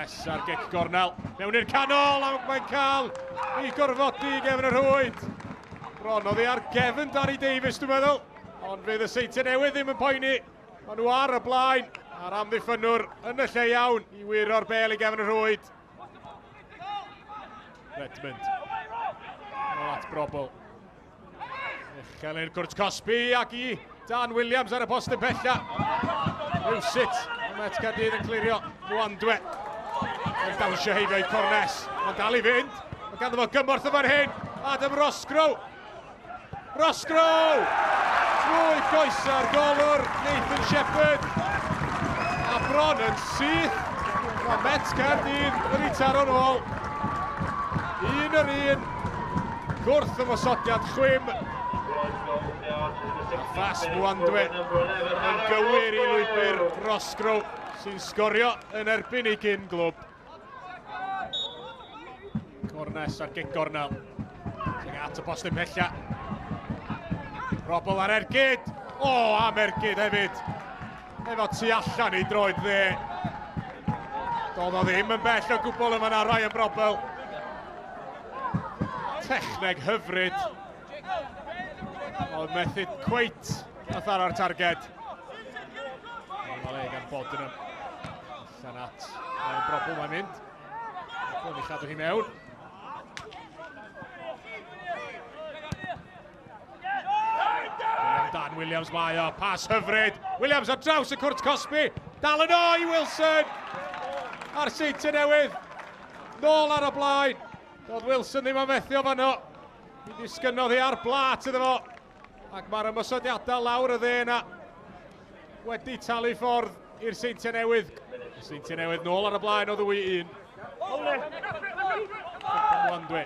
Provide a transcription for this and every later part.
Cornes ar gic gornel. Mewn i'r canol, a mae'n cael ei gorfodi i gefn y rhwyd. Bron oddi ar gefn Danny Davies, dwi'n meddwl. Ond fydd y Seintiau Newydd ddim yn poeni. Maen nhw ar y blaen, a'r amddiffynnwr yn y lle iawn i wiro'r bel i gefn y rhwyd. Redmond. Nôl at Brobl. Uchel i'r cwrt cosbi ac i Dan Williams ar y postyn pella. Rhywsut, mae Met Caerdydd yn clirio Mwandwe. Yn dawnsio heibio i Cornes. Mae'n dal i fynd. Mae ganddo fo gymorth y fan hyn. Adam Roscrow. Roscrow! Trwy goesa'r golwr Nathan Shepherd. A bron yn syth. Mae Met Caerdydd wedi taro'n ôl. Un yr un. Gwrth ymosodiad chwim. A phas Mwandwe yn gywir i lwybr Roscrow sy'n sgorio yn erbyn ei gyn glwb. Cornes ar gic gornel. Tuag at y postyn pella. Robl ar ergyd. O, am ergyd hefyd. Efo tu allan i droed dde. Doedd o ddim yn bell o gwbl yma na Ryan Brobel. Techneg hyfryd. Ond methu cweit a tharo'r targed. Mae'n le gan Bodenham. Allan at Ryan Brobel mae'n mynd. Brobel i chadw hi mewn. Dan Williams mae o, pas hyfryd. Williams ar draws y cwrt cosbi. Dal yn o i Wilson. A'r seintiau newydd. Nôl ar y blaen. Doedd Wilson ddim am fethu o fanno. Mi ddisgynnodd hi ar blat iddo fo. Ac mae'r ymosodiadau lawr y dde yna wedi talu ffordd i'r Seintiau Newydd. Y Seintiau Newydd nôl ar y blaen o ddwy un. Mwandwe.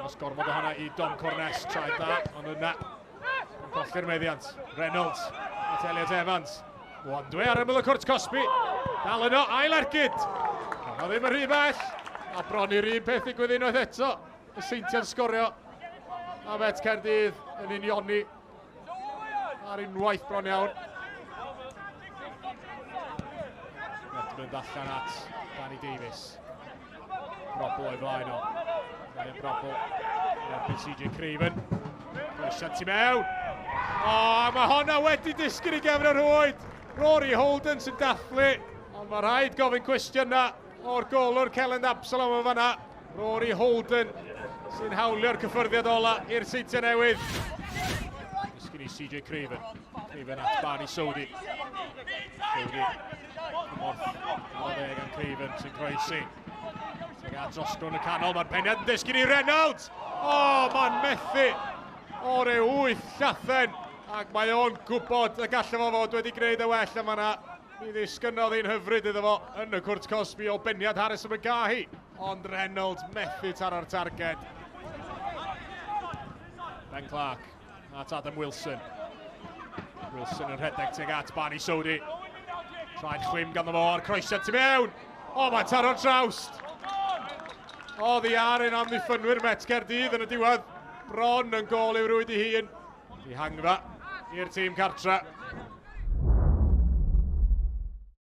Os gormod o hwnna i Dom Cornes, traed da, ond yna yn colli'r meddiant. Reynolds at Elliot Evans. Mwandwe ar ymyl y cwrt cosbi. Dal yno, ail ergyd. O ddim yn rhy bell. A bron i'r un peth ddigwydd unwaith eto. Y Seintiau'n sgorio. A Met Caerdydd yn unioni ar unwaith bron iawn. Edmund allan at Danny Davies. Brobl o'i flaen o. Ryan Brobl yn erbyn CJ Craven. Croesiad tu mewn. O, a mae honna wedi disgyn i gefn yr rhwyd. Rory Holden sy'n dathlu. Ond mae rhaid gofyn cwestiynau o'r golwr Kellen Absalom yn fanna. Rory Holden sy'n hawlio'r cyffyrddiad ola i'r Seintiau Newydd. Disgyn i CJ Craven. Craven at Barney Sodi. Sodi. Cymorth ar y dde gan Craven sy'n croesi. Tuag at Roscoe yn y canol. Mae'r peniad yn disgyn i Reynolds. O, oh, mae'n methu o'r e wyth llathen. Ac mae o'n gwybod y gallai fo fod wedi gwneud y well yma yna. Mi ddisgynnodd un hyfryd iddo fo yn y cwrt cosbi o beniad Harrison McGahey. Ond Reynolds methu taro'r targed. Ben Clark at Adam Wilson. Wilson yn rhedeg tuag at Barney Sodi. Traed chwim ganddo fo a'r croesiad tu mewn. O, mae'n taro'r trawst. Oddi ar un amddiffynwyr Met Caerdydd yn y diwedd. Bron yn gôl i'w rwyd ei hun. Dihangfa i'r tîm cartre.